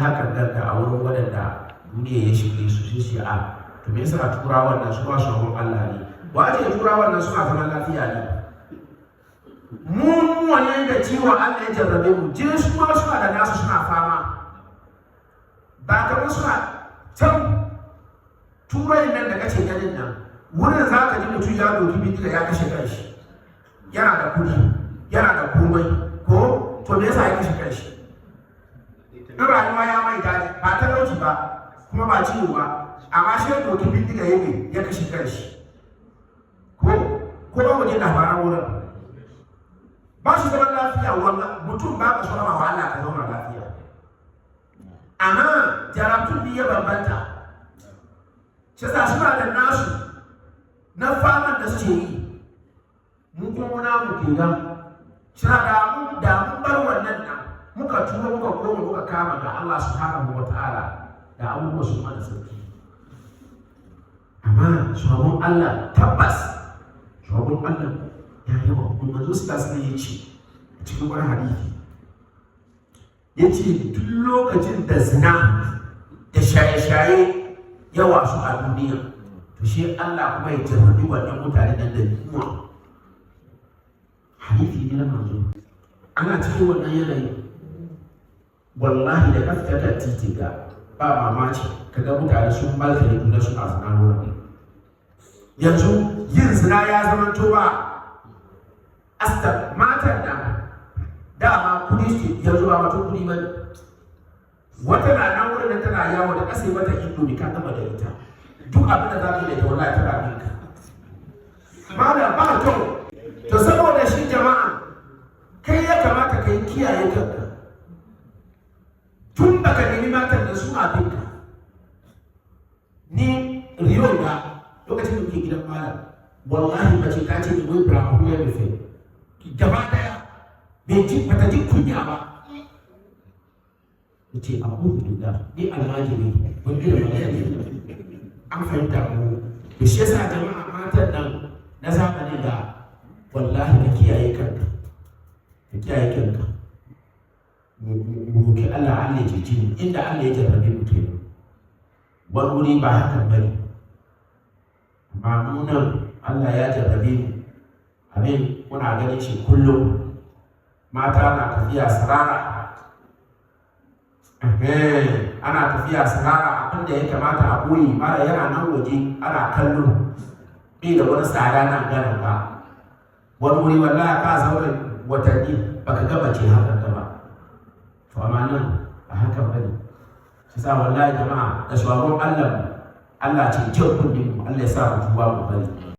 hakan ganka a wurin waɗanda duniya ya shige su, sai su a to me yasa Turawan nan su ba su Allah ne? Wa ce Turawan nan suna zaman lafiya ne? Mu wani da ciwo Allah ya jarrabe mu, je su ma suna da nasu, suna fama. Ba kamar suna can Turai nan da kace ganin nan wurin, za ka ji mutum ya doki bindiga ya kashe kanshi, yana da kudi, yana da komai. Ko to me yasa ya kashe kanshi? In rayuwa ya mai daɗi, ba talauci ba kuma ba ciwo ba, amma shi ya doki bindiga ya ya kashe kanshi. Ko ba mu je labaran wurin ba su zaman lafiya. Wannan mutum ba ka so ma wa Allah ka zauna lafiya, amma jarabtun ne ya bambanta. Shi sa suna da nasu na faman da suke yi, mu kuma namu kenan. Shi da mun bar wannan nan, muka tuba, muka koma, muka kama ga Allah subhanahu wa ta'ala, da abubuwa su mana sauki. Amma sabon Allah, tabbas sabon Allah ya yawa. Kuma manzo sallallahu alaihi ya ce a cikin wani hadisi, ya ce duk lokacin da zina da shaye-shaye yawa su a duniya, to shi Allah kuma ya jarrabi wannan mutane nan da yunwa. Hadisi ne na manzo. Ana cikin wannan yanayi, wallahi da ka fita kan titi ga ba mamaci kaga mutane sun malkare juna suna zina wurin. Yanzu yin zina ya zama to ba asta. Matan nan dama kudi su, yanzu ba mutum kudi ba ne. Wata na nan wurin nan tana yawo da kasa mata Indomie, ka gama da ita. Duk abin da za ka yi da ita, wallahi tana bin ka. Malam, ba kyau. To saboda shi jama'a, kai ya kamata ka yi kiyaye kanka tun baka nemi matan da suna bin ka. Ni riyo ga lokacin da muke gidan malam, wallahi mace ta ce ni wai Brahma ya rufe gaba daya, bai ji bata ji kunya ba. Ce abu da ni almajiri mun gina magana, an fahimta ko? Da shi yasa jama'a, matan nan na zamanin da, wallahi ka kiyaye kanka, ka kiyaye kanka. Mu roki Allah, Allah ya cece mu. Inda Allah ya jarrabe mu kenan. Wani wuri ba hakan bane, amma mu nan Allah ya jarrabe mu. Abin muna ganin shi kullum, mata na tafiya sirara, ana tafiya sirara. Abin da ya kamata a ɓoye mara yana nan waje ana kallo, bai da wani tsada nan ganin ba. Wani wuri wallahi ka zauna watanni baka ga mace hakan ba. To amma nan ba hakan bane. Shi sa wallahi jama'a, da shugaban Allah, Allah ce jan kunnin mu, Allah ya sa mu tuba mu bari.